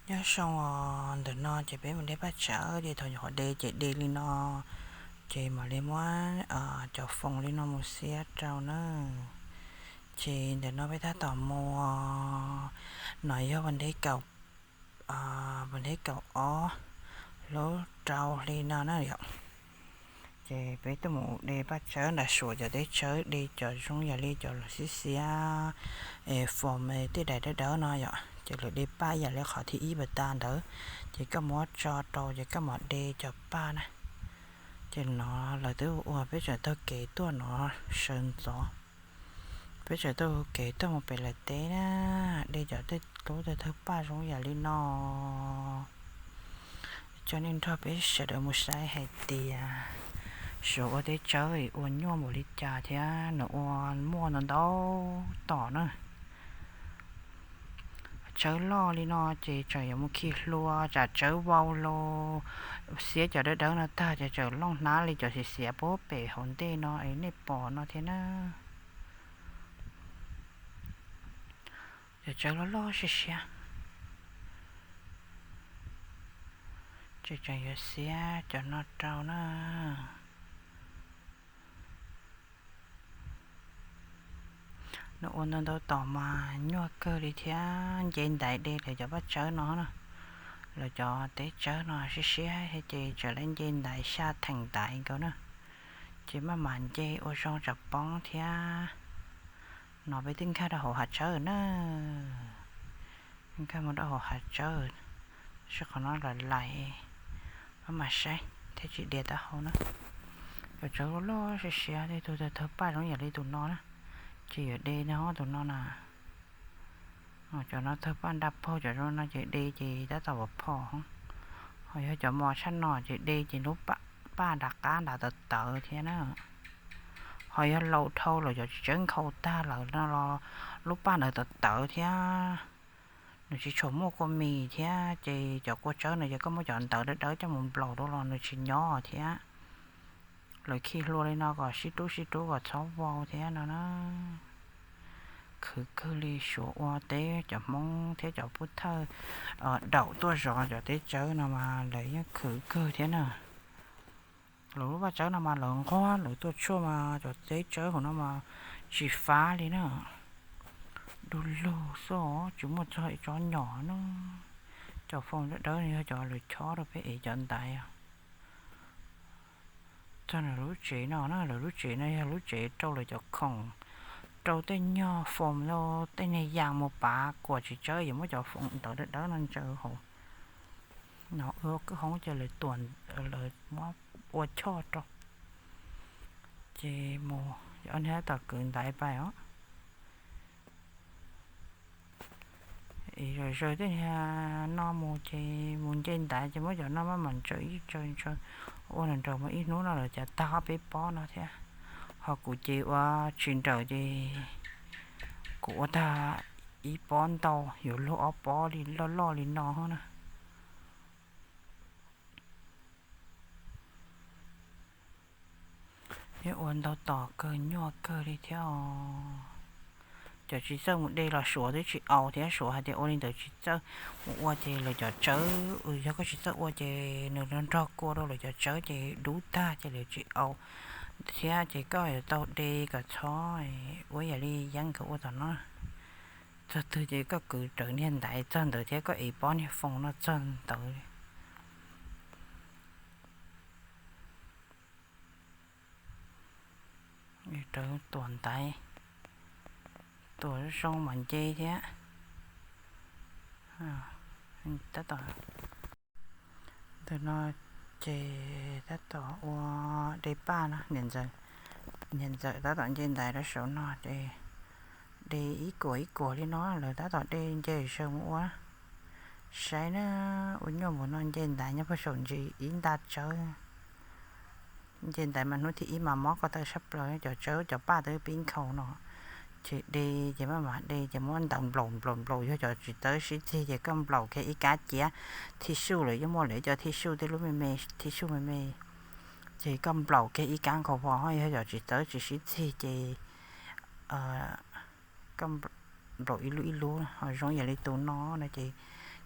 Nyob zoo os, ntawm no ces peb mus de paj tsawb, ces thaum nyuam qhuav de ces de li no, ces mam li muab cov foom li no mus xiab rau na. Ces ntawm no peb tab tom mus, no yog vas thib kaum, vas thib kaum ob lub rau hli no na yom. Ces peb tuaj mus de paj tsawb nram Suav cov teb tsawb, de cov zoo yam li cov lawv xiab xiab foom tej daim dawb dawb no yom, ces lawv de paj ib yam li qhov thib ib pas tas ntawd, ces koj muab tso rau ces koj mam de cov paj na. Ces no lawv twb ua peb tseem taug kev tuaj no sawv ntxov, peb tseem taug kev tuaj mus pem lawv teb na, de cov tej lub tawg tawg paj zoo yam li no. Coj nej nrog peb sawv daws mus saib hais tias Suav ua teb tsawb ua nyuaj npaum li cas thiab nws ua muaj ntau ntau tom na. Tsawb loj li no ces tseem yuav mus khi hlua, tsam tsawb vau los xiab cov dawb dawb no tag ces tseem looj hnab li cov xiav xiav puag pem hauv ntej no es nej pom no thiab na. Cov tsawb loj loj siab siab, ces tseem yuav xiab cov no rau na. Nws ua ntau ntau tom mas nyuaj kawg li thiab, nce ntaiv de lawv cov paj tsawb no na. Lawv cov teb tsawb no siab siab ces tseem lawv nce ntaiv xya theem ntaiv nkaus na, ces maj mam nce ua zoo tsam poob thiab. No peb twb nkag rau hauv hav tsawb na, nkag mus rau hauv hav tsawb, tab sis qhov no lawv lais, maj mam saib thiaj tsis dias taub hau na. Cov tsawb loj loj siab siab, tej tug tawg tawg paj zoo yam li tus no na, ces yuav de no tus no na. Cov no tawg paj nra paug, cov zoo no ces de ces tab tom pom phom. Ho yog cov mos tshaj no ces de ces lub paj nram qab nram tawv tawv thiab na. Ho yog laus dhau lawm cov tsis tsawb nkhaus tag lawm no los lub paj ntawd tawv tawv thiab, nws tsis tshua muaj kua mis thiab, ces cov kua tsawb no ces koj muab cov ntawv dawb dawb coj mus nplaum rau los nws tsis nyob thiab. Lawv khi hlua li no kom sib rub sib rub kom txhob vau thiab no na. Khwv kawg li, Suav ua teb cov Hmoob thiab cov pub thawj daum tuaj zov cov teb tsawb no mas lawv yeej khwv kawg thiab na. Lawv lub vaj tsawb no mas lawv nquag lawv tuaj tshuaj mas cov teb tsawb hauv no mas tsis fab li na. Du lug xwb, tsis muaj txog ib tsob nyom na. Cov foom dawb dawb yog cov lawv chob rau peb ev cov ntaiv. Txog lawv lub tsev no na, lawv lub tsev no yog lub tsev rau lawv cov khoom, rau tej nyuag foom los tej niag yas mus pav kuam tsis tsawb, yuav muab cov foom ntawv dawb dawb no ntsaws hauv. No ua kwj hoob ces lawv tuam, lawv muab ua choj rau. Ces mus, ob niag tab tom kwv ntaiv pais os. Zawm zaws tej niag no mus ces mus nce ntaiv ces muab cov no maj mam ntsaws ib tsaws ntsaws ua nraum nraum mas ib hnub no lawv cav tag ob peb pob no thiab. Ho kuv ces ua tsis nrawm ces kuv ua tag ib pob ntau, yuav luag ob pob li loj loj li no na. Yeej ua ntau tom kawg nyuaj kawg li thiab os. Cov tsis txawj mus de los Suav twb tsis au thiab, Suav hais tias ua li ntawd tsis txawj mus ua ces lawv cov tsawb, yog koj tsis txawj ua ces nws nrog kua rau lawv cov tsawb ces dub tag ces lawv tsis au thiab. Ces koj yuav tau de kom txhob ua yam li yeeb nkawd ua tom no. Txog twg ces koj kwv rawv niag ntaiv txog ntawd thiab koj ev pob niag foom no txog ntawd. Rawv tuam ntaiv, tuam zoo mam nce thiab. Tab tom, ntawm no ces tab tom ua de paj no, niam ntxawm tab tom nce ntaiv rau saum no ces de ib kuam ib kuam li no, lawv tab tom de nce zaws mus ua. Saib na, ua nyuaj npaum no nce ntaiv nyob puag saum ntsis ib nta tsawb. Nce ntaiv mas hnub thib ib mas mob ko taw sab plaws, cov tsawb cov paj twb pib nkhaus no. Ces de, ces maj mam de ces muab ntawv nplaum nplaum nplaum, yog cov tsis txawj sib txig ces koj nplaum kiag ib kab ciav thij suj, lawv yeej muaj lawv cov thij suj, tej lub me me thij suj me me, ces koj nplaum kiag ib kab nkhaus vos. Ho yog cov tsis txawj tsis sib txig ces koj nplaum ib lub ib lub ho zoo yam li tus no no ces,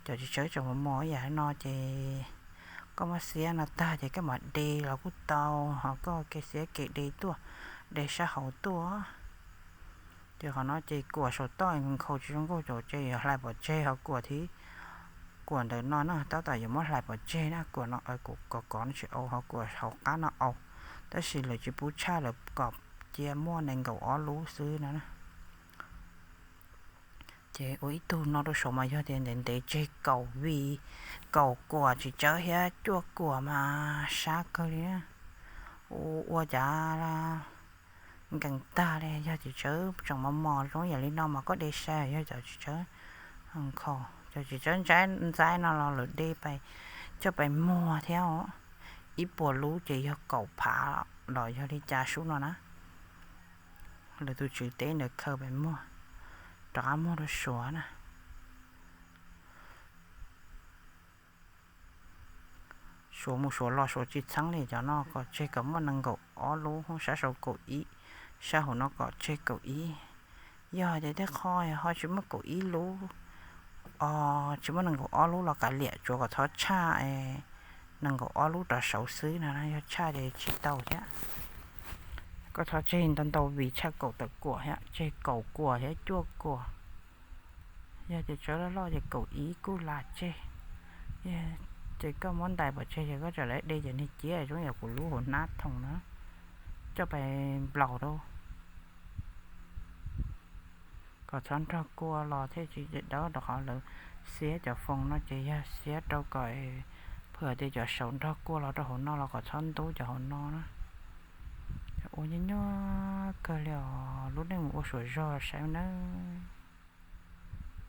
Cov txiv tsawb tseem mos mos ib yam no ces koj muab xiab no tag ces koj mam de los kuj tau, ho koj kev xiab kev de tuaj, de sab hauv tuaj. Ces qhov no ces kuam saum toj nkhaus tsis zoo nkauj ces yuav hlais pov tseg, ho kuam thiab, kuam ntawm no na tab tom yuav muab hlais pov tseg na, kuam no kuam kov kov no tsis au, ho kuam hauv qab no au. Tab sis lawv tsis pub tshaj, lawv kom cia muaj nees nkaum ob lub xwb no na. Ces ua ib tug no rau saum mas yog tias ntev ntev tseg kaum vij, kaum kuam txiv tsawb thiab cuaj kuam mas sab kawg li na. Ua cas nkees tag li, yog txiv tsawb tseem mos mos zoo yam li no mas koj de sai, yog cov txiv tsawb nkhaus, cov txiv tsawb ntxaib no los lawv de pais coj pais muag thiab os. Ib puas lub ces yog kaum phav los yog li cas sub no na. Lawv tus tswv teb ntawd khaws pais muag, rov qab muag rau Suav na. Suav mus Suav los Suav tsis txheeb li, cov no kom tseg kom muaj nees nkaum ob lub, sab saud kaum ib, sab hauv no kom tseg kaum ib. Yog tias tej qho ho tsis muaj kaum ib lub, tsis muaj nees nkaum ob lub los kav liam, tsuav kom txhob tshaj nees nkaum ob lub rov saud xwb no, yog tshaj ces tsis tau thiab. Koj txhob tseg ntau ntau vij, tshaj kaum tawm kuam thiab, tseg kaum kuam thiab cuaj kuam. Yog tias tsawb loj loj ces kaum ib kuj lam tseg. Ces koj muab ntais pov tseg ces koj txawm lam de cov niag ciab zoo yam kuv lub hauv hnab thoom na, coj pais nplaum rau, kom txhob nrog kua los thiaj tsis dawb, rau qhov lawv xiab cov foos no ces yog xiab rau kom, phwm tias cov saud nrog kua los rau hauv no los kom txhob ntub cov hauv no na. Ua nyuaj nyuaj kawg li os, lub neej mus ua suav zog saib nawb.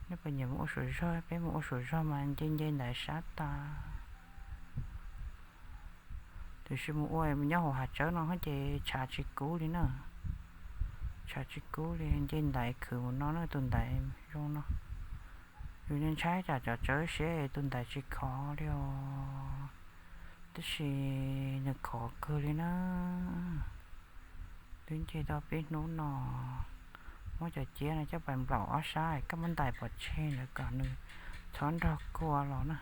Nej puas nyiam mus ua suav zog? Peb mus ua suav zog mas nce nce ntawd sab tas. Tiam sis mus ua nyob hauv hav tsawb no ces tshav tsis kub li na. Tshav tsis kub li, nce ntaiv khwv mus no na, tus ntaiv zoo no. Yus ntshai tsam cov tsawb siab tus ntaiv tsis khov li os. Tab sis nws khov kawg li na. Twb nce tau peb hnub no, muab cov ciab no coj pais nplaum ob sab, koj muab ntais pov tseg ntawd kom nws txhob nrog kua los na.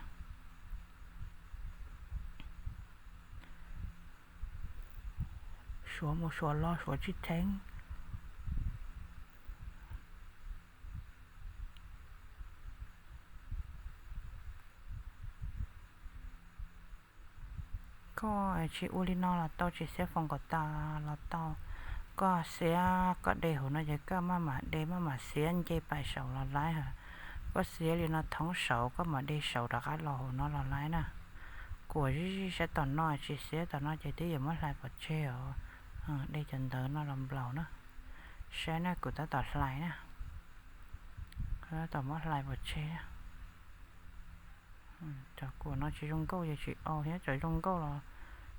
Suav mus Suav los Suav tsis theeb. Koj tsis ua li no los tau, tsis xiab foos kom tas los tau. Koj xiab koj de hauv no ces koj maj mam de maj mam xiab nce pais saud los laib hos. Koj xiab li no thoob saud koj mam de saud rov qab los hauv no los laib na. Kuam zij zij sab tom no, tsis xiab tom no ces twb yuav muab hlais pov tseg os. De cov ntawv no los nplaum na. Saib na, kuv tab tom hlais na. Tab tom muab hlais pov tseg. Cov kuam no tsis zoo nkauj ces tsis au thiab, cov zoo nkauj los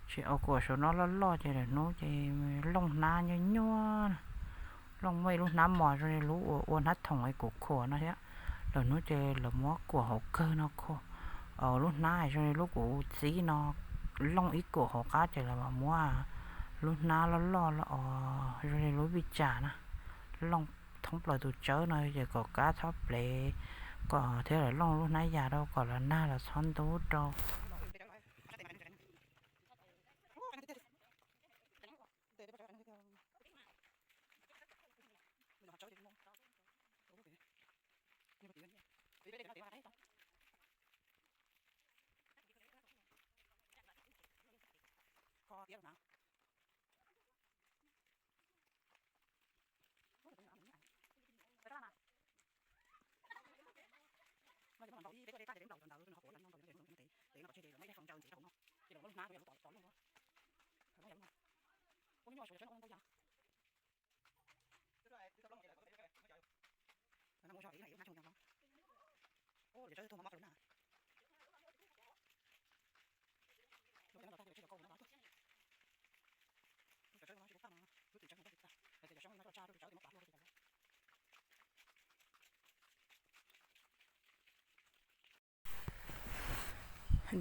tsis au. Kuam saum no loj loj ces lawm hnub ces looj hnab nyuaj nyuaj. Looj muaj ib lub hnab mos zoo li lub uas ua hnab thoom es kuv khuam no thiab. Lawm hnub ces lawv muab kuam hauv kawg no khuam. Lub hnab zoo li lub kuv txib no, looj ib kuam hauv qab ces lawv mam muab lub hnab loj loj os zoo li lub vij tsam na, looj thoob plaws tus tsawb no ces kom kab txhob plev, kom thiab lawv looj lub hnab yas rau kom los nag los txhob ntub rau.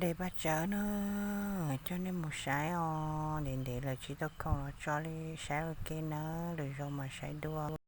De paj tsawb na, coj nej mus saib os, ntev ntev lawm tsis tau khoom los tso li, saib ua ke nawb, lwm zaus mas saib dua.